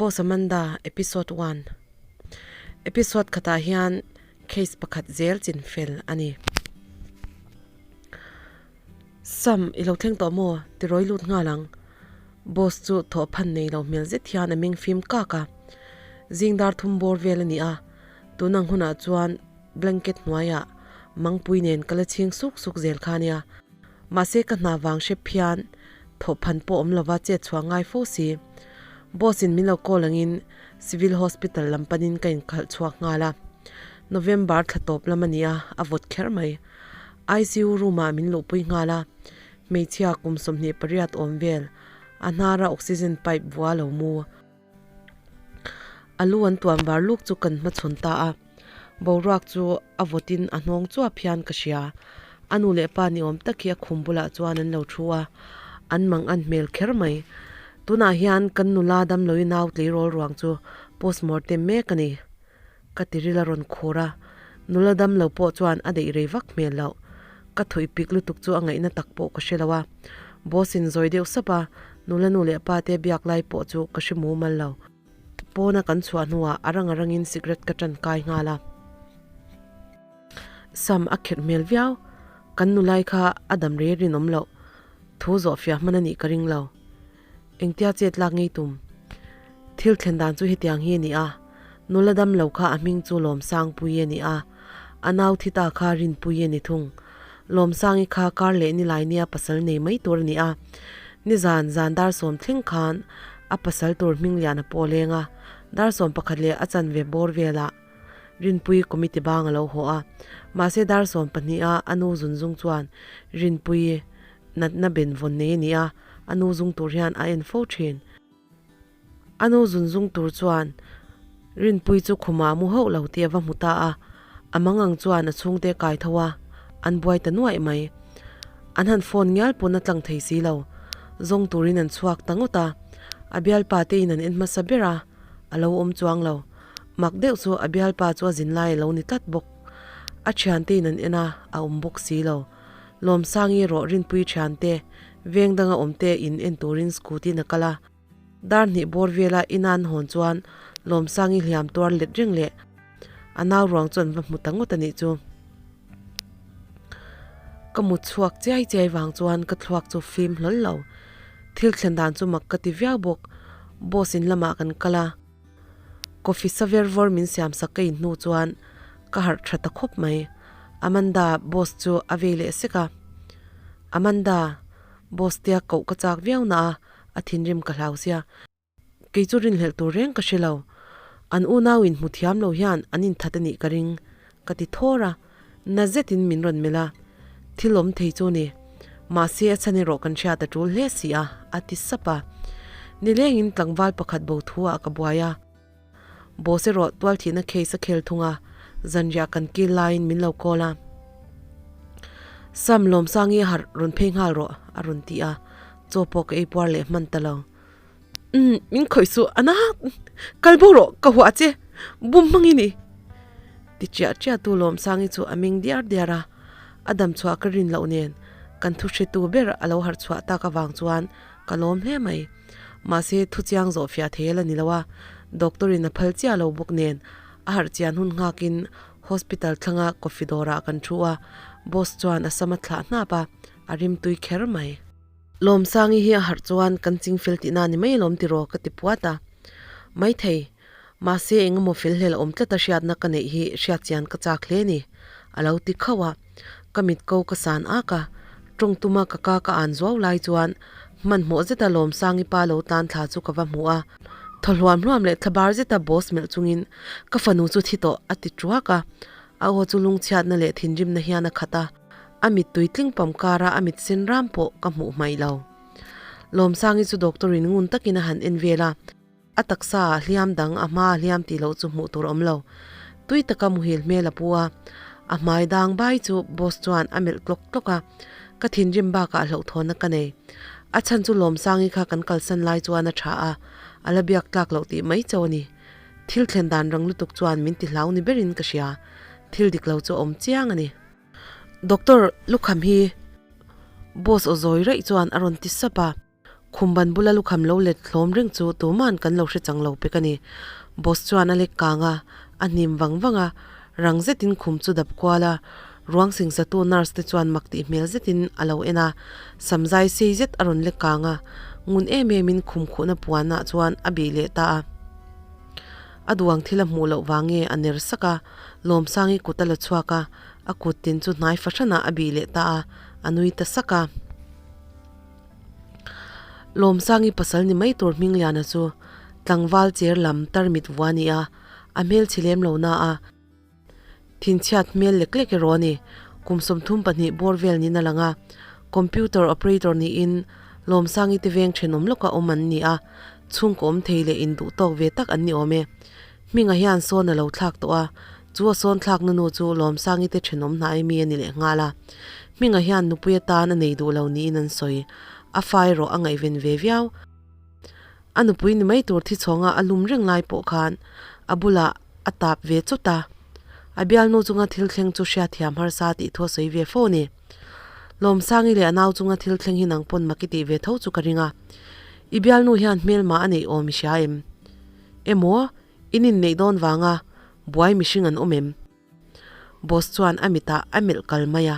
Boss Amanda Episode One Episode khatah hian case pakhat zel chin fel a ni. Sam, i lo thleng tawh maw? Ti rawi lut nghal ang. Boss chu thawh phan nei lo hmel zet hian a meng fim kak a. Zing dar thum bawr vel a ni a, tun ang hunah chuan blanket hnuaiah mangpui nen ka la chhing suk suk zel kha a nia. Mahse ka hna vang hrep hian thawh phan pawh awm lova chet chhuah ngai fo si. Boss in min lo call angin Civil Hospital lam panin ka inkhalh chhuak nghal a. November thla tawp lam a ni a, a vawt kher mai. ICU room ah min luhpui nghal a, hmeichhia kum 28 awm vel, a hnara oxygen pipe vua lo mu. A lu an tuam var luk chu kan hmachhawn ta a, boruak chu a vawtin a hnawng chuap hian ka hria. A nu leh pa ni awm tak hi a khum bulah chuan an lo thu a, an mang an hmel kher mai. Tunah hian kan nula damloin nau tleirawl ruang chu postmortem mek a ni. Ka tiril a rawn khur a, nula damlo pawh chuan a deih rei vak hmel loh. Ka thuih pik lutuk chu a ngaihna tak pawh ka hre lo a. Boss in zawi deuh sap a, nula nu leh pa te biak lai pawh chu ka hre mumal lo. Pawna kan chhuah hnuah a rang a rangin cigarette ka tan kai nghal a. Sam a kherh hmel viau, kan nulai kha a dam rei rinawm loh thu zawh fiah hman a nih ka ring lo. Engtia chet lak ngei tum? Thil thlen dan chu hetiang hi a ni a, nula dam lo kha a hming chu Lawmsangpui a ni a, a nau thi ta kha Rinpui a ni thung. Lawmsangi kha kar leh nilai nia pasal nei mai tur a ni a, nizan zan dar sawm thleng khan a pasal tur hming lian a pawh leng a, dar 11 leh a chanve bawr velah Rinpui committee bang a lo haw a, mahse dar 12 a a nu zunzung chuan Rinpui natna benvawn nei a ni a, a nu zung tur hian a en fo thin. A nu zun zung tur chuan Rinpui chu khumah mu hauh lo tih a va hmu ta a, a mangang chuan a chhungte kai tho a, an buai ta nuaih mai. An han phone ngial pawn a tlang thei si lo. Zawng turin an chhuak ta ngawt a, a bialpa te in an en hmasa ber a, a lo awm chuang lo. Mak deuh chu a bialpa chu a zin lai a lo ni tlat bawk. A thiante in an en a, a awm bawk si lo. Lawmsangi erawh Rinpui thiante, veng danga awmte in en turin scooty in a kal a. Dar hnih bawr vela ina an hawn chuan Lawmsangi hliam tuar let reng leh a nau ruang chu an va hmu ta ngawt a nih chu. Ka mut chhuak chiai chiai vang chuan ka thluak chu fim hlawl lo. Thil thlen dan chu mak ka ti viau bawk. Boss in lamah kan kal a. Coffee sa ver vawr min siam sak ka in hnu chuan ka harh tha ta khawp mai. Amanda boss chu a vei leh sek a. Amanda, boss tia koh ka chak viau na a, a thinrim ka hlau sia. Kei chu rinhlelh tur reng ka hre lo. An unau in hmu thiam lo hian an inthat a nih ka ring, ka ti thawr a. Na zetin min rawn melh a, Thil awm thei chu ni. Mahse a chhan erawh kan hriat a tul hle si a, a ti sap a. Nilengin tlangval pakhat bo thu ah ka buai a. Boss erawh tualthihna case a khel thung a, zanriah kan kil laiin min lo call a. Sam, Lawmsangi a harh rawn phei nghal rawh, a rawn ti a. Chaw pawh ka ei puar leh hman ta lo. Umm, min khawih suh, a na kal bo rawh, ka huah che, bum hmang i ni. Ti chiah chiah tu Lawmsangi chu a meng diar diar a, a dam chhuah ka rin loh nen kan thu hretu ber a lo harh chhuah tak avang chuan ka lawm hle mai. Mahse, thu chiang zawh fiah thei a la ni lo a, doctor in a phal chiah lo bawk nen a harh chian hun nghakin hospital thlanga coffee dawrah kan thu a, boss chuan a sam a thlah hnap a, a rimtui kher mai. Lawmsangi hi a harh chuan kan ching fel tihna a ni mai alawm tiraw ka ti puat a. Maithei, mahse eng emaw fel hlel a awm tlat a hriatna ka neih hi hriat chian ka chak hle ni, a lo ti khauh a. Ka mit ko ka san ak a, tawng tuma ka ka ka an zuau lai chuan hmanhmawh zeta Lawmsangi pa lo tan thla chu ka va hmu a. Thaw hluam hluam leh thlabar zeta boss melh chungin ka fanu chu thi tawh a ti tuak a. A aw chu lungchhiatna leh thinrimna hian a khat a. A mittui tling pam kara a mit sen ram pawh ka hmuh hmaih lo. Lawmsangi chu doctor in ngun takin a han en vel a, a taksa ah hliam dang a hma a hliam tih loh chu hmuh tur a awm lo. Tui taka muhil hmel a pu a, a hmai dang bai chu boss chuan a melh tlawk tlawk a, ka thinrim bakah hlauhthawnna ka nei. A chhan chu Lawmsangi kha kan kalsan lai chuan a tha a, a la biak tlak loh tih mai chauh a ni. Thil thlen dan rang lutuk chuan min ti hlau ni berin ka hria. Thil dik lo chu a awm chiang a ni. Doctor lukham hi boss aw zawi raih chuan a rawn ti sap a. Khum ban bula lukham lo let hlawm reng chu tuma'n kan lo hre chang lo pek a ni. Boss chuan a lek kang a, a hnim vang vang a, rang zetin khum chu dap kual a, ruang singsatu nurse te chuan mak tih hmel zetin a lo en a, samzai sei zet a rawn lek kang a, ngun em emin khum khuhna puanah chuan a bih leh ta a. A duang thil a hmuh loh vang nge a ner sak a, Lawmsangi kut a la chhuak a, a kut tin chu hnai fahranah a bih leh ta a, a nui ta sak a. Lawmsangi pasal ni mai tur Hmingliana chu tlangval cher lam tarmit vua a ni a, a hmel chhi lem lo na a, thinchhiat hmel lek lek erawh a ni. Kum 32 bawr vel niin a lang a, computer operator niin Lawmsangi te veng thenawm lawka awm an ni a, chhungkaw awm thei leh induh tawk ve tak an ni awm e. Hminga hian sawn a lo thlak tawh a, chu a sawn thlakna nu chu Lawmsangi te thenawm hnai mi a ni leh nghal a. Hminga hian nupui atan a nei duh lo niin an sawi. A fa erawh a ngaihven ve viau. A nupui ni mai tur thi chhawnga a lum reng lai pawh khan a bulah a tap ve chawt a. A bialnu chunga thil thleng chu hriatthiam harsa tih thu a sawi ve fo a ni. Lawmsangi leh a nau chunga thil thleng hi nang pawn mak i tih ve tho chu ka ring a. I bialnu hian hmelma a neih awm i hria em? Emaw, in inneih dawn vanga buai mihring an awm em? Boss chuan a mitah a melh kal mai a.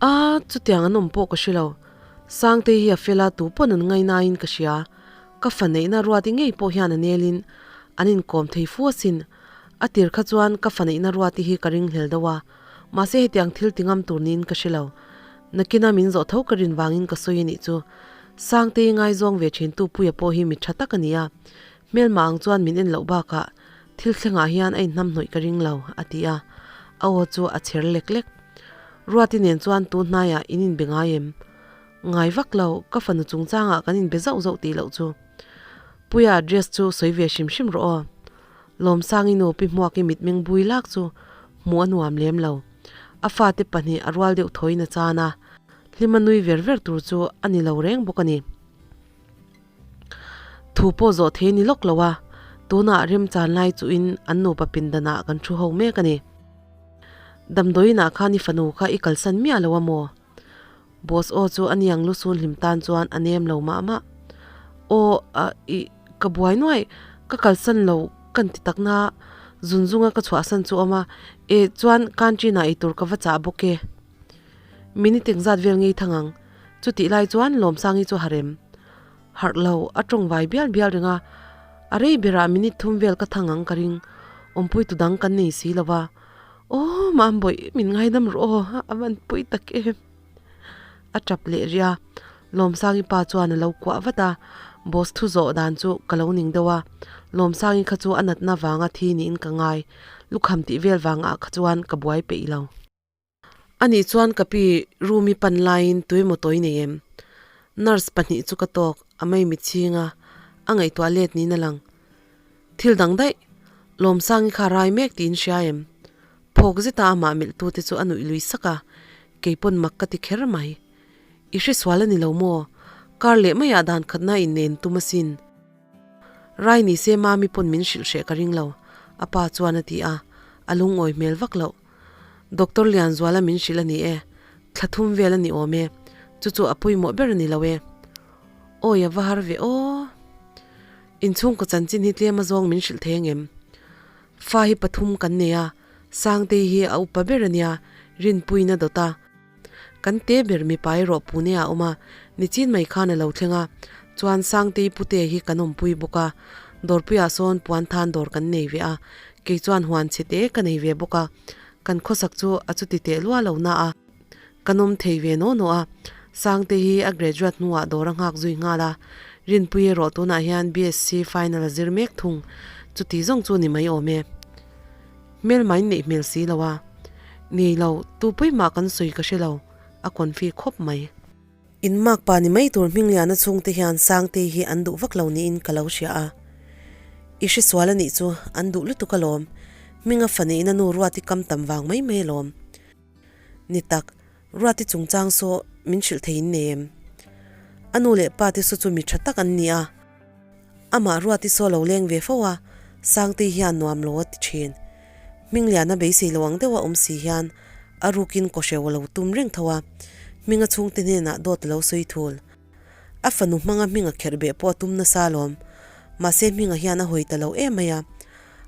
A, chutiang an awm pawh ka hre lo. Sangtei hi a fel a, tu pawn an ngainain ka hria. Ka fa neihna ruati ngei pawh hian a nelin an inkawm thei fu asin. A tir kha chuan ka fa neihna ruati hi ka ringhlel deuh a, mahse hetiang thil ti ngam tur niin ka hre lo. Nakina min zawh tho ka rin vangin ka sawi a nih chu. Sangtei ngaizawng ve thintu Puia pawh hi mi tha tak a ni a, hmelmah ang chuan min en loh bakah thil thlengah hian a inhnamhnawih ka ring lo, a ti a, a aw chu a chher lek lek. Ruati nen chuan tu hnaiah in inbe ngai em? Ngai vak lo, ka fanu chungchangah kan inbe zauh zauh tih loh chu. Puia address chu sawi ve hrim hrim rawh aw. Lawmsangi nu Pi Hmuaki mitmeng bui lak chu hmuh a nuam lem lo. A fate pahnih a rual deuh thawiin a chan a, hlima nui ver ver tur chu a ni lo reng bawk a ni. Thu pawh zawh thei ni lawk lo a, tunah remchan lai chuhin an nupa pindanah kan thu ho mek a ni. Damdawiinah khan i fanu kha i kalsan miah lo a maw? Boss aw chu a niang lusun hlim tan chuan a nem lo mah mah. Aw a i ka buai nuai, ka kalsan lo kan ti tak na, zunzunga ka chhuahsan chu awm a, e chuan canteen ah eitur ka va chah bawk e. Minute engzat vel ngei thang ang. Chutih lai chuan Lawmsangi chu harem. Harh lo, a tawng vai bial bial reng a. A rei berah minute thum vel ka thang ang ka ring. Awmpui tu dang kan nei si lo va. Aw, Mambawih, min ngaidam rawh aw, a van pui tak em. A tap leh rih a. Lawmsangi pa chuan a lo kuah vat a. Boss thu zawh dan chu ka lo ning deuh a. Lawmsangi kha chu a natna vanga thi niin ka ngai. Lukham tih vel vangah kha chuan ka buai peih lo. Anih chuan ka pi room i pan laiin tuemaw tawi nei em? Nurse pahnih chu ka tawk, a mei mit chhing a, a ngaihtuah let niin a lang. Thil dang daih, Lawmsangi kha rai mek tiin hria em? Phawk zeta amah melh tute chu a nuih lui sak a, keipawn mak ka ti kher mai. I hresual a ni lo maw? Kar leh maiah dan khatna in nen tum asin. Rai ni se mami pawn min hrilh hreh ka ring lo, a pa chuan a ti a, a lungawi hmel vak loh. Doctor Lianzuala min hrilh a ni e, thla thum vel a ni awm e, chu chu a pawimawh ber a ni lo e. Awi a va har ve aw. Inchhungkaw chanchin hi tlem azawng min hrilh thei angem? Fa hi pathum kan nei a, Sangtei hi a upa ber a nia, Rinpuiin a dawt a. Kan te ber mipa erawh Pune ah a awm a, nichin mai khan a lo thleng a, chuan Sangtei pute hi kan awmpui bawk a, dawrpuiah sawn puanthan dawr kan nei ve a, kei chuan huan chhe te ka nei ve bawk a, kan khawsak chu a chuti teh lua lo na a, kan awm thei ve naw naw a, Sangtei hi a graduate hnuah dawr a nghak zui nghal a, Rinpui erawh tunah hian BSc final a zir mek thung, chuti zawng chu ni mai awm e. Hmelma in neih hmel si lo a. Nei lo, tu pui mah kan sawi ka hre lo, a confi khawp mai. In mak pa ni mai tur Hmingliana chhungte hian Sangtei hi an duh vak lo niin ka lo hria a. I hresual a nih chu, an duh lutuk alawm. Hminga fa neihna nu Ruati kam tam vang mai mai alawm. Ni tak, Ruati chungchang saw min hrilh thei in nei em? A nu leh pa te saw chu mi tha tak an ni a. Amah Ruati saw lo leng ve fo a, Sangtei hian nuam lo a ti thin. Hmingliana beisei lo ang deuha awm si hian a rukin kawhreu a lo tum reng tho a, Hminga chhungte hnenah dawt a lo sawi thul. A fanu hmanga Hminga kherh beh pawh a tum nasa alawm. Mahse Hminga hian a hawi ta lo em mai a.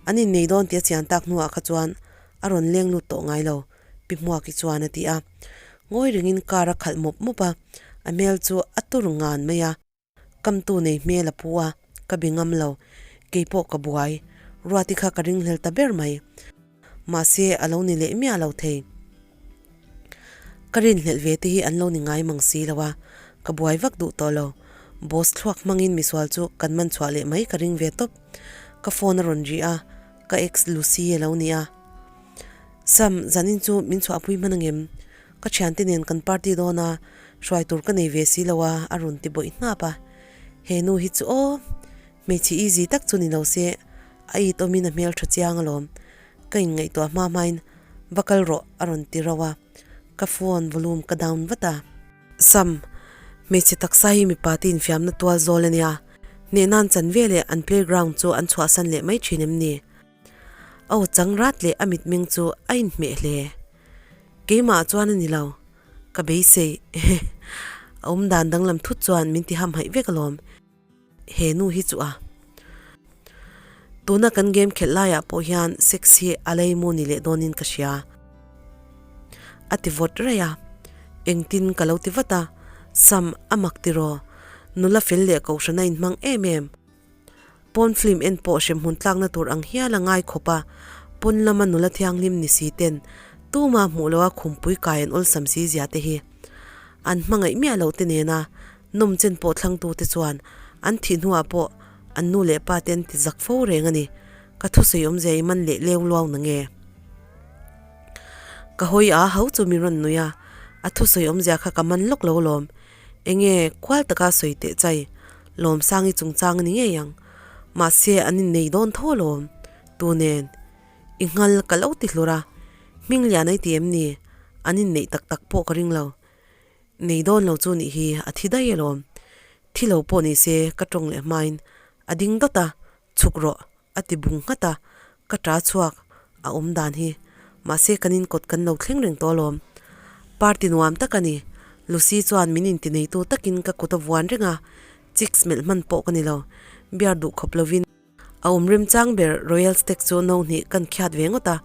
An innei dawn tih a chian tak hnuah kha chuan a rawn leng lut tawh ngai lo, Pi Hmuaki chuan a ti a. Ngawi rengin car a khalh mawp mawp a, a hmel chu a tur ngan mai a. Kamtu nei hmel a pu a, ka bi ngam lo. Keipawh ka buai. Ruati kha ka ringhlel ta ber mai. Mahse a lo ni leh miah lo thei. Ka rinhlelh ve te hi an lo ni ngai mang si lo a, ka buai vak duh tawh lo. Boss thluak hmangin misual chu kan man chhuah leh mai ka ring ve tawp. Ka phone a rawn ri a, ka ex Lucy a lo ni a. Sam, zanin chu min chhuahpui hman angem? Ka thiante nen kan party dawn a, hruai tur ka nei ve si lo a, a rawn ti bawih hnap a. He nu hi chu aw, hmeichhe easy tak chu ni lo se, a it awmin a hmel tha chiang alawm. Ka inngaihtuah hma hmain va kal rawh a rawn ti rauh a, ka phone volume ka down vat a. Sam, hmeichhe taksa hi mipa te infiamna tual zawl a nia, hnehnan chan veleh an playground chu an chhuahsan leh mai thin em ni? Aw chang rat leh a mitmeng chu a inhmeh hle. Keimah chuan a ni lo, ka beisei. A awm dan danglam thut chuan min ti hamhaih vek alawm. He nu hi chu a. Tuna kan game khelh laiah pawh hian sex hi a leimu ni leh dawnin ka hria. A ti vawt raih a. Engtin ka lo ti vat a, Sam, a mak tiraw? Nula fel leh kohhran a inhmang em em. Pawn film en pawh hremhmun tlakna tur ang hial a ngai khawp a, pawn lama nula thianghlim ni si ten tuma hmuh loha khumpui kai an awlsam si zia te hi an hmangaih miah loh te nena nawmchen pawh thlangtu te chuan an thih hnuah pawh an nu leh pa te an ti zak fo reng a ni. Ka thusawi awmzia i man leh leu luau na nge? Ka hawi a ho chu min rawn nui a, a thusawi awmzia kha ka man lawk lo lawm. Enge kual taka sawi teh chai, Lawmsangi chungchang a ni ngei ang. Mahse an innei dawn tho alawm. Tu nen? I nghal ka lo ti hlur a, hming lian ai ti em ni? An inneih tak tak pawh ka ring lo. Nei dawn lo chu nih hi a thi daih alawm. Thi lo pawh ni se ka tawng leh hmain a ding dawt a, chhuk rawh a ti bung nghat a, ka ta chhuak a awm dan hi. Mahse kan inkawt kan lo thleng reng tawh alawm. Party nuam tak a ni. Lucy chuan min intineitu takin ka kut a vuan reng a, chicks melh hman pawh ka ni lo. Beer duh khawp lovin a awm remchang ber Royal Stag chu no hnih kan khiat ve ngawt a,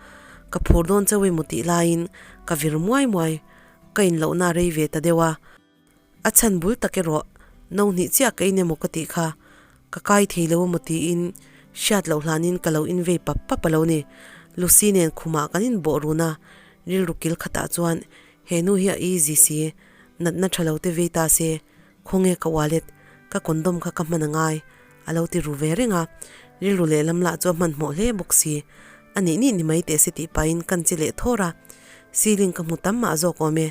ka phur dawn chauh emaw tih laiin ka vir muai muai. Ka inlohna a rei ve ta deuh a. A chhan bul tak erawh no hnih chiah ka in emaw ka tih kha ka kai thei lo emaw tiin hriat loh hlanin ka lo in vei pap pap a lo ni. Lucy nen khumah kan in bawh run a, rilru kil khatah chuan he nu hi a easy si, natna tha lo te vei ta se, khawnge ka wallet, ka condom kha ka hman a ngai a lo ti ru ve reng a, rilru lehlam lah chu a hmanhmawh hle bawk si. A nih nih ni mai teh se tih pahin kan che leh thawr a, ceiling ka hmu tam mah zawk awm e.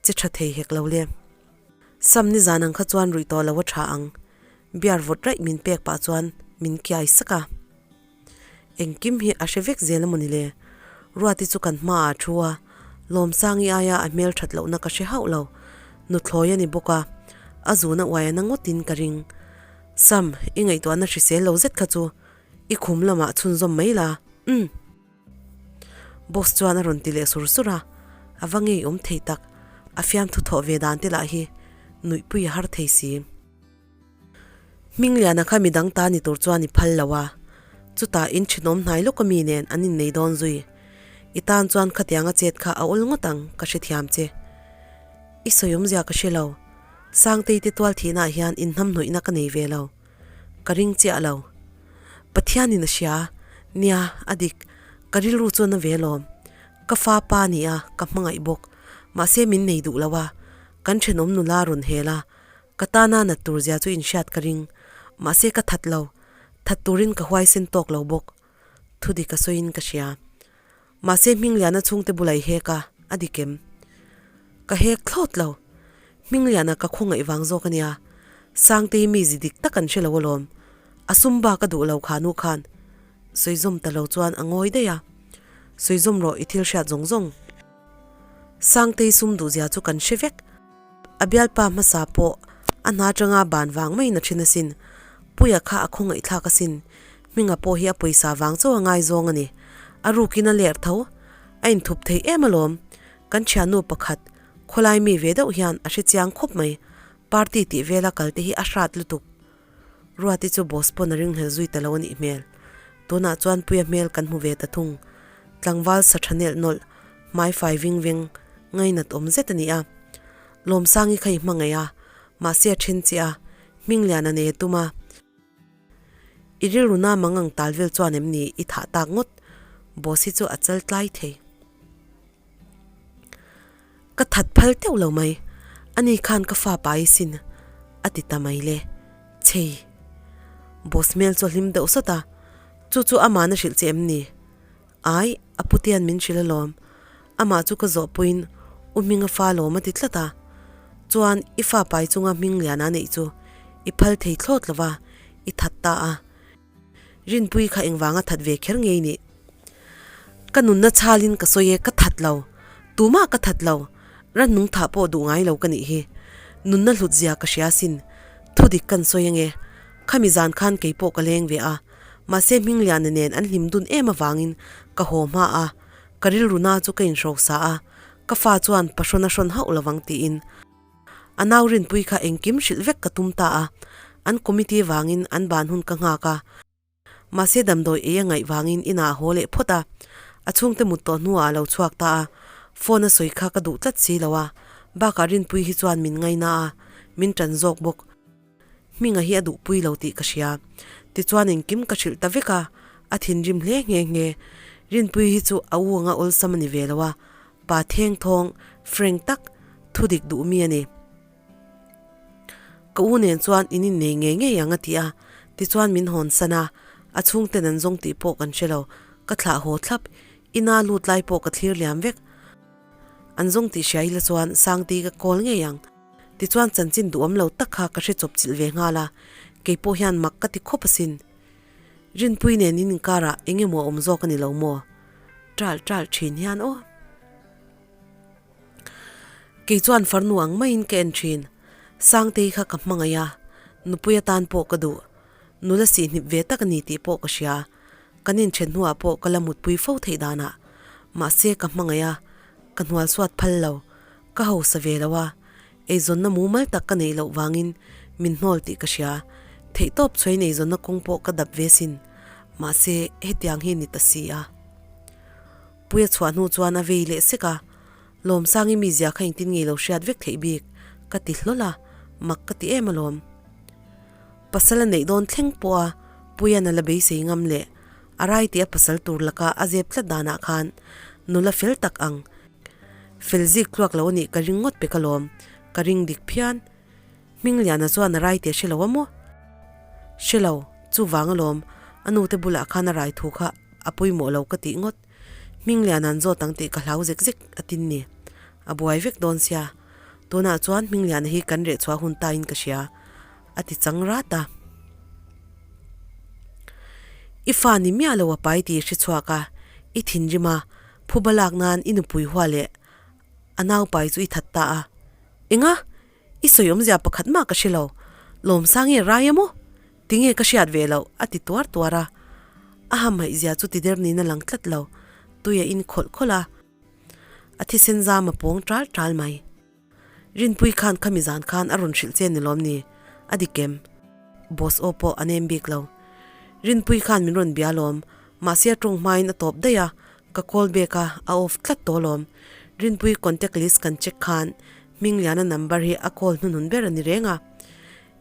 Che tha thei hek lo le. Sam nizan ang kha chuan ruih tawh lo a tha ang. Beer vawt raih min pek pah chuan min kiai sak a. Engkim hi a hre vek zel a mawni le. Ruati chu kan hmaah a thu a, Lawmsangi aia a hmel that lohna ka hre hauh lo. Nuthlawi a ni bawk a, a zuna uai a na ngawtin ka ring. Sam, i ngaihtuahna hrisel lo zet kha chu i khum lamah chhunzawm mai la. Umm. Boss chuan a rawn ti leh sur sur a, a va ngei awm thei tak, a fiamthu thawh ve dan te lah hi nuihpui a har thei si. Hmingliana kha midang ta ni tur chuan i phal lo a, chutah in thenawm hnai lawk ami nen an innei dawn zui. I tan chuan khatianga chet kha a awl ngawt ang ka hrethiam che. I sawi awmzia ka hre lo, Sangtei te tual thihnaah hian inhnamhnawihna ka nei ve lo. Ka ring chiah lo. Pathianin a hria, nia, a dik, ka rilru chuan a ve alawm. Ka fa pa ni a, ka hmangaih bawk. Mahse min nei duh lo a, kan thenawm nula rawn hel a, ka tana nat tur zia chu inhriat ka ring. Mahse ka that lo, that turin ka huaisen tawk lo bawk. Thudik a sawiin ka hria. Mahse Hmingliana chhungte bulah i hek a, a dik em? Ka hek thlawt lo. Hmingliana ka khawngaih vang zawk a nia. Sangtei mi zi dik tak an hre lo alawm. A sum bak a duh lo kha nu khan. Sawizawm ta lo chuan a ngawi daih a. Sawizawm rawh i thil hriat zawng zawng. Sangtei sum duhzia chu kan hre vek. A bialpa hmasa pawh a hna atanga ban vang maiin a then asin. Puia kha a khawngaihthlak asin. Hminga pawh hi a pawisa vang chauh a ngaizawng a ni. A rukin a ler tho. A inthup thei em alawm. Kan thiannu pakhat, khawlai mi ve deuh hian a hre chiang khawp mai. Party tih vela kal te hi a hrat lutuk. Ruati chu boss pawn a ringhlel zui ta lo a nih hmel. Tunah chuan Puia hmel kan hmu ve ta thung. Tlangval sa tha nelh nawlh, hmai fai ving veng, ngainat awm zet a ni a. Lawmsangi kha i hmangaih a, mahse a then che a, hming lian a nei a tum a. I rilru na mang ang tal vel chuan em ni i thah tak ngawt? Boss hi chu a chal tlai thei. Ka that phal teuh lo mai, ani khan ka fa pai sin a ti ta mai le. Chhei. Boss hmel chu a hlim deuh sawt a, Chu chu amahna hrilh che em ni? Ai, a putian min hrilh alawm. Amah chu ka zawh puiin u hminga fa lawm a ti tlat a. Chuan i fa pai chunga hming lian a neih chu i phal thei thlawt lo va, i that ta a. Rinpui kha engvanga that ve kher ngei nih? Ka nunna chhalin ka sawi e, ka that lo. Tumah ka that lo. Rannung thah pawh duh ngai lo ka nih hi. Nunna hlut zia ka hria sin. Thudik kan sawi ange. Khami zan khan kei pawh ka leng ve a. Mahse Hmingliana nen an hlim dun em avangin ka haw hma a, ka rilru na chu ka inhrosa a, ka fa chuan pahrawn a hrawn hauh lovang tiin a nau rinpui kha engkim hrilh vek ka tum ta a, an committee vangin an ban hun ka nghak a, mahse damdawi ei a ngaih vangin inah a haw leh phawt a, a chhungte mut tawh hnuah a lo chhuak ta a, phone a sawi kha ka duh tlat si lo a, bakah rinpui hi chuan min ngaina a, min tan zawk bawk. Hminga hi a duhpui lo tih ka hria. Tichuan engkim ka hrilh ta vek a, a thinrim hle nghe nghe. Rinpui hi chu a u anga awlsam a ni ve lo a, pa theng thawng, frank tak, thudik duh mi a ni. Ka u nen chuan in innei ngei ngei ang a ti a, tichuan min hawn san a, a chhungten an zawng tih pawh kan hre lo, ka thlah haw thlap, ina lut lai pawh ka thlir liam vek. An zawng tih hria ila chuan Sangti ka call ngei ang. Tichuan chanchin duhawm lo tak kha ka hre chawp chilh ve nghal a, kei pawh hian mak ka ti khawp asin. Rinpui nen in inkarah eng emaw a awm zawk a ni lo maw? Ṭal ṭal ṭhin hian aw. Kei chuan farnu ang maiin ka en ṭhin. Sangtei kha ka hmangaih a, nupui atan pawh ka duh. Nula sihhnip ve tak a ni tih pawh ka hria. Kan inṭhen hnuah pawh ka la mutpui fo theih danah. Mahse ka hmangaih a, ka hnual suat phal lo. Ka hausa ve lo a, eizawnna mumal tak ka neih loh vangin min hnawl tih ka hria. Theihtawp chhuain eizawnna kawng pawh ka dap ve sin. Mahse, hetiang hi ni ta si a. Puia chhuah hnu chuan a vei leh sek a, Lawmsangi mizia kha engtin ngei lo hriat vek theih bik ka ti hlawl a, mak ka ti em alawm. Pasal a neih dawn thleng pawh a Puia'n a la beisei ngam leh a rai tih a pasal tur laka a zep tlat danah khan nula fel tak ang Fel zik tluak lo a nih ka ring ngawt pek alawm, ka ring dik phian. Hmingliana chuan a rai teh hre lo a maw? Hre lo, chuvang alawm, a nute bulah khan a rai thu kha a pawimawh lo ka tih ngawt. Hmingliana an zawt ang tih ka hlau zek zek a tin ni. A buai vek dawn sia, tunah chuan Hmingliana hi kan reh chhuah hun tain ka hria, a ti chang rat a. I fa ni miah lo a pai tih i hre chhuak a, i thinrim a, Phuba lak nan i nupui hua leh a naupai chu i that ta a. Enga? I sawi awmzia pakhat mah ka hre lo. Lawmsang nge rai a maw? Tinge ka hriat ve loh? a ti tuar tuar a. A hamhaihzia chu ti der niin a lang tlat lo. Tui a in khawlh khawlh a. A thisen zam a pawng ṭal ṭal mai. Rinpui khan khami zan khan a rawn hrilh che ni lawm ni? A dik em? Boss aw pawh a nem bik lo. Rinpui khan min rawn bia lawm, mahse a tawng hmain a tawp daih a, ka call back a, a off tlat tawh lawm. Rinpui contact list kan check khan Hmingliana number hi a call hnuhnun ber a ni reng a.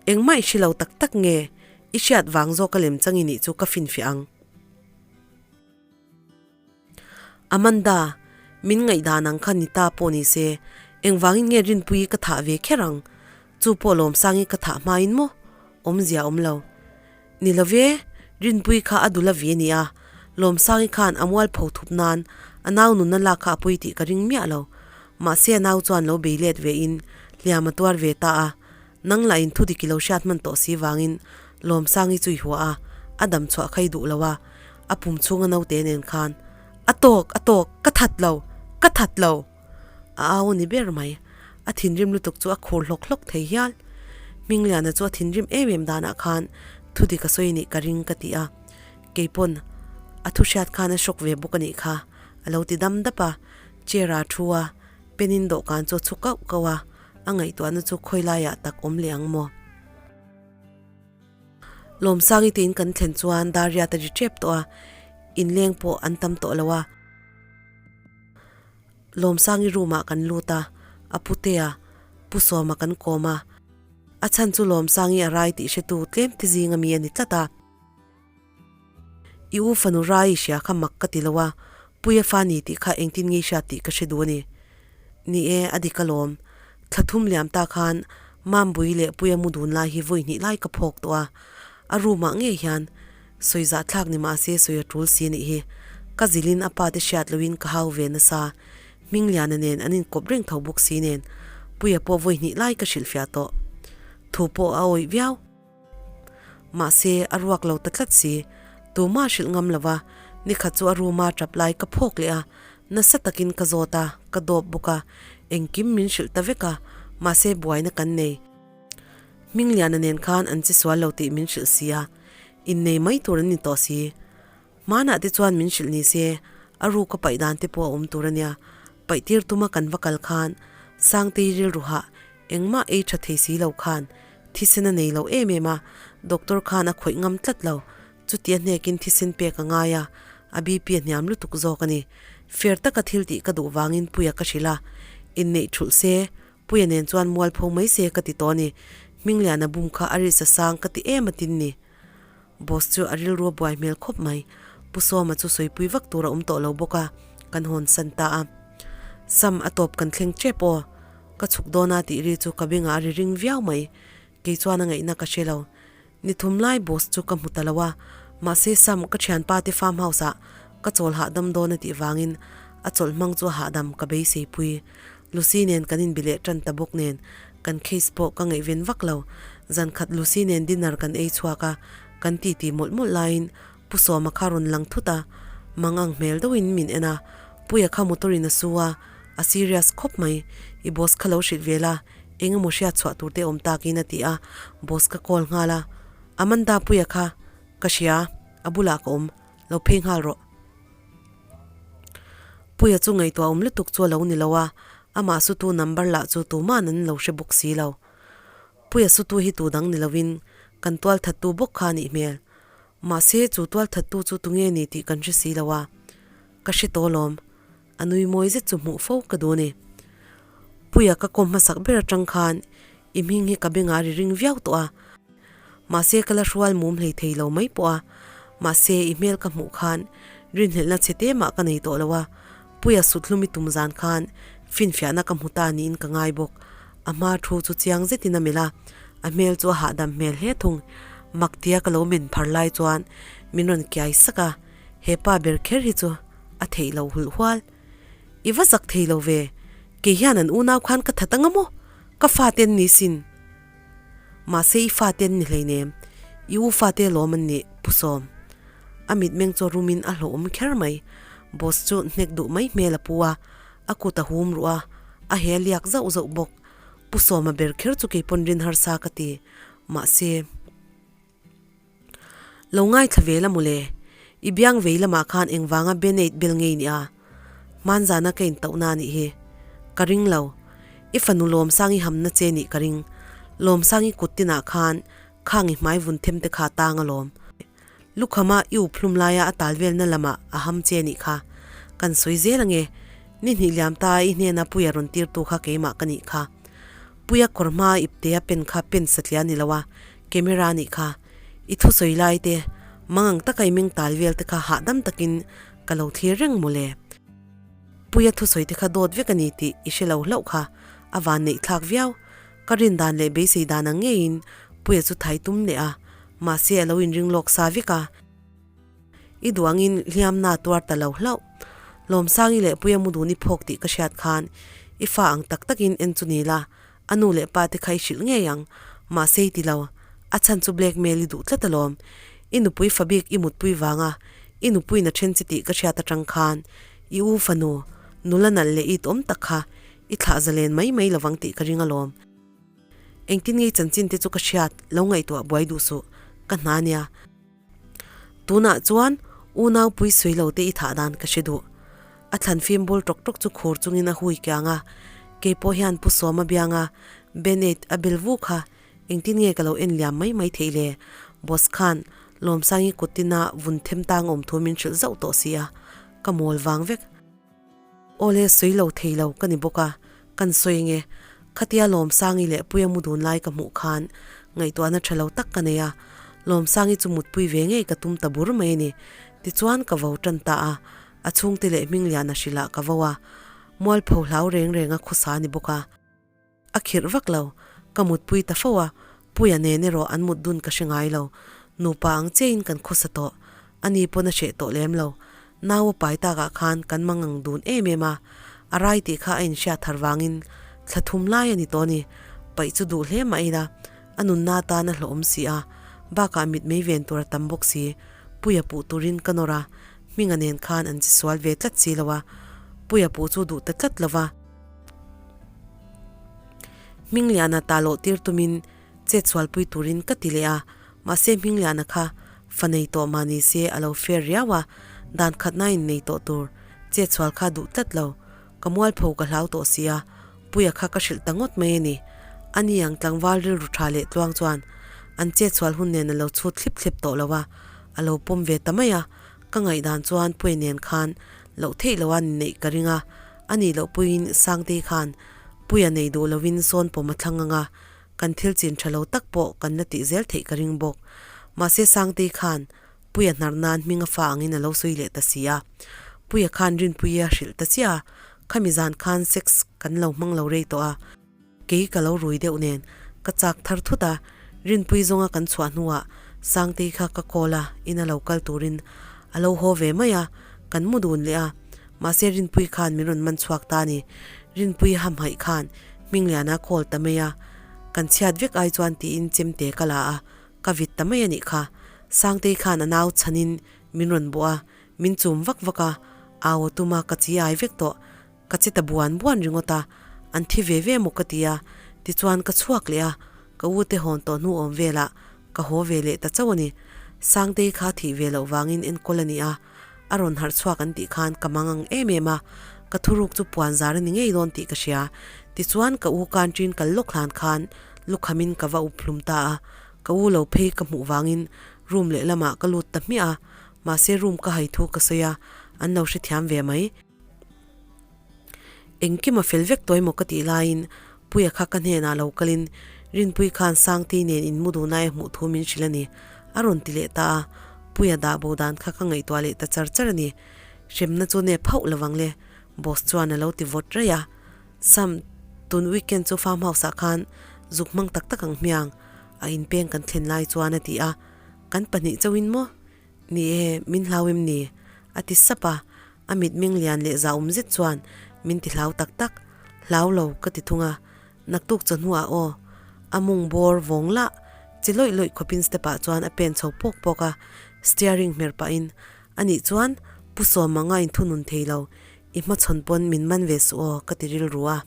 Engmah i hre lo tak tak nge? I hriat vang zawk a lem chang i nih chu ka finfiah ang. Amanda, min ngaihdan ang kha ni ta pawh ni se, engvangin nge Rinpuii ka thah ve kher ang? Chu pawh Lawmsangi ka thah hmain maw? Awmzia awm lo. Ni lo ve, Rinpuii kha a dul a vi a ni a, Lawmsangi khan a mualpho thup nan a nau nunna lak kha a pui tih ka ring miah lo. Mahse a nau chuan lo bei let ve in hliam a tuar ve ta a, nang lah in thudik i lo hriat hman tawh si vangin Lawmsangi chu i hua a, a dam chhuah kha i duh lo a, a pum chhunga naute nen khan a tawk a tawk ka that lo ka that lo a au a ni ber mai a thinrim lutuk chu a khur hlawk hlawk thei hial Hmingliana chu a thinrim em em danah khan thudik a sawi nih ka ring ka ti a keipawn a thu hriat khan a shock ve bawk a nih kha a lo ti dam dap a chair ah thu a pen in dawhkan chu a chhu kauh kauh a. A ngaihtuahna chu khawi laiah tak awm leh ang maw? Lawmsangi tiin kan thlen chuan Dariat a ri tep tawh a, inleng pawh an tam tawh lo a. Lawmsangi room ah kan lut a, a putea Pu Sawma kan kawm a. A chhan chu Lawmsangi a rai tih hretu tlem te zing ami a ni tlat a. I u fanu rai i hria kha mak ka ti lo a, Puia fa ni tih kha engtin nge i hriat tih ka hre duh a ni. Ni e, a dik alawm. Thla thum liam ta khan Mambui leh Puia mu dun lai hi vawi hnih lai ka phawk tawh a, a room ah ngei hian sawi zah thlak ni mahse sawi a tul si a nih hi. Ka zilhin a pa te hriat lohin ka hau ve nasa. Hmingliana nen an inkawp reng tho bawk si nen Puia pawh vawi hnih lai ka hrilhfiah tawh. Thu pawh a awih viau. Mahse, a ruak lo ta tlat si. Tumah hrilh ngam lo va, nikhat chu a room a tap lai ka phawk leh a, nasa takin ka zawt a, ka dawp bawk a, engkim min hrilh ta vek a, mahse buaina kan nei. Hmingliana nen khan an chi sual lo tih min hrilh si a, innei mai tur an ni tawh si. Hmanah te chuan min hrilh ni se, a ruk a paih dan te pawh a awm tur a nia. Paih tir tuma kan va kal khan Sangtei rilruhah engmah ei tha thei si lo khan thisen a nei lo em em a, doctor khan a khawih ngam tlat lo. Chuti a hnekin thisen pek a ngai a, a BP a hniam lutuk zawk a ni. Fair taka thil tih ka duh vangin Puia ka hrilh a, inneih thulh se, Puia nen chuan mualpho mai se ka ti tawh a ni. Hmingliana bum kha a risa sang ka ti em atin ni. Boss chu a rilru a buai hmel khawp mai. Pu Sawma chu sawipui vak tur a awm tawh lo bawk a, kan hawn san ta a. Sam a tawp kan thleng tep aw. Ka chhuk dawn a tih ri chu ka bengah a ri ring viau mai. Kei chuan a ngaihna ka hre lo. Ni thum lai boss chu ka hmu ta lo a, mahse Sam ka thianpa te farm house ah ka chawl hahdam dawn a tih vangin a chawlh hmang chu a hahdam ka beiseipui. Lucy nen kan inbi leh tan ta bawk nen kan case pawh ka ngaihven vak lo. Zan khat Lucy nen dinner kan ei chhuak a, kan titi mawlh mawlh laiin Pu Sawma kha rawn lang thut a, mangang hmel deuhin min en a, Puia kha motor in a su a, a serious khawp mai, i boss kha lo hrilh ve la, eng emaw hriat chhuah tur te awm takin a ti a, boss ka call nghal a, Amanda Puia kha ka hria, a bulah ka awm, lo phei nghal rawh. Puia chu ngaihtuah awm lutuk chu a lo ni lo a, amah sutu number lah chu tuma'n an lo hre bawk si lo. Puia sutu hi tu dang ni lovin kan tualthattu bawk kha a nih hmel. Mahse chu tualthattu chu tunge ni tih kan hre si lo a, ka hre tawh alawm. A nui mawi zet chu hmuh fo ka duh a ni. Puia ka kawm hmasak ber atang khan i hming hi ka bengah a ri ring viau tawh a, mahse ka la hrual mum hlei thei lo mai pawh a, mahse i hmel ka hmuh khan rinhlelhna chhe te mah ka nei tawh lo a, Puia suthlum i tum zan khan finfiahna ka hmu ta niin ka ngai bawk. A hma thu chu chiang zetin a melh a, a hmel chu a hahdam hmel hle thung. Maktia ka lo men phar lai chuan min rawn kiai sak a, he pa ber kher hi chu a theih loh hulh hual. I va zak thei lo ve, kei hian an unau khan ka that anga maw? Ka fate an ni sin. Mahse i fate an ni hleinem, i u fate alawm an nih, Pu Sawm. A mitmeng chu a rumin a hlauhawm kher mai. Boss chu hnek duh mai hmel a pu a, a kut a hum ruh a, a he a liak zauh zauh bawk. Pu Sawma ber kher chu keipawn rin harsa ka ti. Mahse. Lo ngaithla ve la mawle, i biang vei lamah khan engvanga Benate bel ngei nia? Hmanzana ka intauhna a nih hi. Ka ring lo. I fanu Lawmsangi hamna che nih ka ring. Lawmsangi kut tinah khan khang i hmai vun them te kha tang alawm. Lukhama i up hlum laia a tal velna lamah a ham che nih kha. Kan sawi zel ange. Ni hnih liam ta i hnena Puia rawn tirtu kha keimah ka nih kha. Puia kawr hmaa iptea pen kha pen satliah a ni lo a, Camera nih kha i thusawi lai te mangang taka i meng tal vel te kha hahdam takin ka lo thlir reng mawle. Puia thusawi te kha dawt vek a ni tih i hre lo hlauh kha a van neih thlak viau. Ka rin dan leh beisei dan ang ngeiin Puia chu thai tum leh a, mahse a lo inring lawk sa vek a. I duh angin hliamna tuar ta lo hlauh. Lawmsangi leh Puia mu dun i phawk tih ka hriat khan i fa ang tak takin en chu ni la, a nu leh pa te kha i hrilh ngei ang. Mahse i ti lo, a chhan chu blackmail i duh tlat alawm. I nupui fa bik i mutpui vanga i nupuiin a then chi tih ka hriat atang khan i u fanu, nula nalh leh it awm tak kha i thlah zalen mai mai lovang tih ka ring alawm. Engtin ngei chanchin te chu ka hriat lo ngaihtuah buai duh suh, ka hna nia. Tunah chuan unau pui sawi lo te i thah dan ka hre duh. A thlan fim bul tawk tawk chu khur chungin a hui kiang a, kei pawh hian Pu Sawma bianga Band-aid a bel vu kha engtin nge ka lo en liam mai mai theih le? Boss khan Lawmsangi kut tina vun them tang awm thu min hrilh zauh tawh si a, ka mawl vang vek. Awle sawi lo thei lo ka ni bawk a, kan sawi nge? Khatia Lawmsangi leh Puia mu dun lai ka hmuh khan ngaihtuahna tha lo tak ka nei a, Lawmsangi chu mutpui ve ngei ka tum ta bur mai a ni. Tichuan ka vo tan ta a, a chhungte leh Hmingliana hrilh ah ka vo a, mualpho hlau reng reng a khawsa a ni bawk a. A khirh vak lo, ka mutpui ta fo a, Puia nen erawh an mut dun ka hre ngai lo. Nupa ang chiahin kan khawsa tawh, ani pawn a hreh tawh lem lo. Nau a pai takah khan kan mangang dun em em a, a rai tih kha a inhriat thar vangin thla thum lai a ni tawh a ni. Paih chu duh hle mah ila, a nunna atan a hlawhawm si a, bakah mitmei ven tur a tam bawk si. Puia puh turin ka nawr a, Hminga nen khan an che sual ve tlat si lo a, Puia puh chu duh ta tlat lo va. Hmingliana ta lawh tir tumin chet sualpui turin ka ti leh a, mahse Hmingliana kha fa nei tawh mah ni se a lo fair riau a, dan khatna in nei tawh tur chet sual kha duh tlat lo, ka mualpho ka hlau tawh si a, Puia kha ka hrilh ta ngawt mai a ni. Ani ang tlangval rilru tha leh tluang chuan an chet sual hun nen a lo chhut thlip thlep tawh lo a, a lo pawm ve ta mai a, ka ngaihdan chuan Puia nen khan loh theih loh a ni neih ka ring a, A nih loh puiin Sangtei khan Puia nei duh lovin sawn pawm a thlang ang a, kan thil chin tha lo tak pawh kan la tih zel theih ka ring bawk. Mahse Sangtei khan Puia hnar nan hming a fa angin a lo sawi leh ta si a. Puia khan Rinpuia hrilh ta chiah a, khami zan khan sex kan lo hmang lo rei tawh a, kei ka lo rui deuh nen ka chak thar thut a, Rinpui zawnga kan chhuah hnuah Sangtei kha ka call a, ina lo kal turin a lo haw ve mai a, kan mu dun leh a. Mahse Rinpui khan min rawn man chhuak ta a ni. Rinpui hamhaih khan Hmingliana call ta mai a, kan chhiat vek ai chuan tiin chemte ka la a, ka vit ta mai a nih kha. Sangtei khan a nau chhanin min rawn bawh a, min chum vak vak a, au a tum a, ka chi ai vek tawh. Ka che ta buan buan ringawt a, an thi ve ve maw ka ti a, tichuan ka chhuak leh a, ka u te hawn tawh hnu awm velah ka haw ve leh ta chauh a ni. Sangtei kha thih ve loh vangin enkawl a ni a, A rawn harh chhuak an tih khan ka mang ang em em a, ka thuruk chu puan zar a ni ngei dawn tih ka hria. Tichuan ka u kanṭin kal lawk hlan khan lukhamin ka va up hlum ta a, ka u lo phei ka hmuh vangin room lehlamah ka lut ta hmiah a, mahse room ka hai thu ka sawi a, an lo hrethiam ve mai. Engkim a fel vek tawh emaw ka tih laiin Puia kha ka hnenah lo kalin Rinpui khan Sangtei nen in mu duh lai a hmuh thu min hrilh a ni, a rawn ti leh ta a. Puia dah bo dan kha ka ngaihtuah leh ta char char a ni. Hremna chu nep hauh lovang le, boss chuan a lo ti vawt raih a. Sam, tun weekend chu farm house ah khan zuk hmang tak tak ang hmiang, a inpeng kan thlen lai chuan a ti a. Kan pahnih chauhin maw? Ni e, min hlau em ni? A ti sap a, a mitmeng lian leh zahawm zet chuan min ti hlau tak tak. Hlau lo ka ti thung a, naktuk chawhnuah aw, a mung bawr vawng lah chi lawih lawih khawpin step ah chuan a pen chho pawk pawk a, steering hmer pahin a nih chuan Pu Sawma nga inthunun thei lo, i hmachhawn pawn min man ve suh aw ka ti rilru a.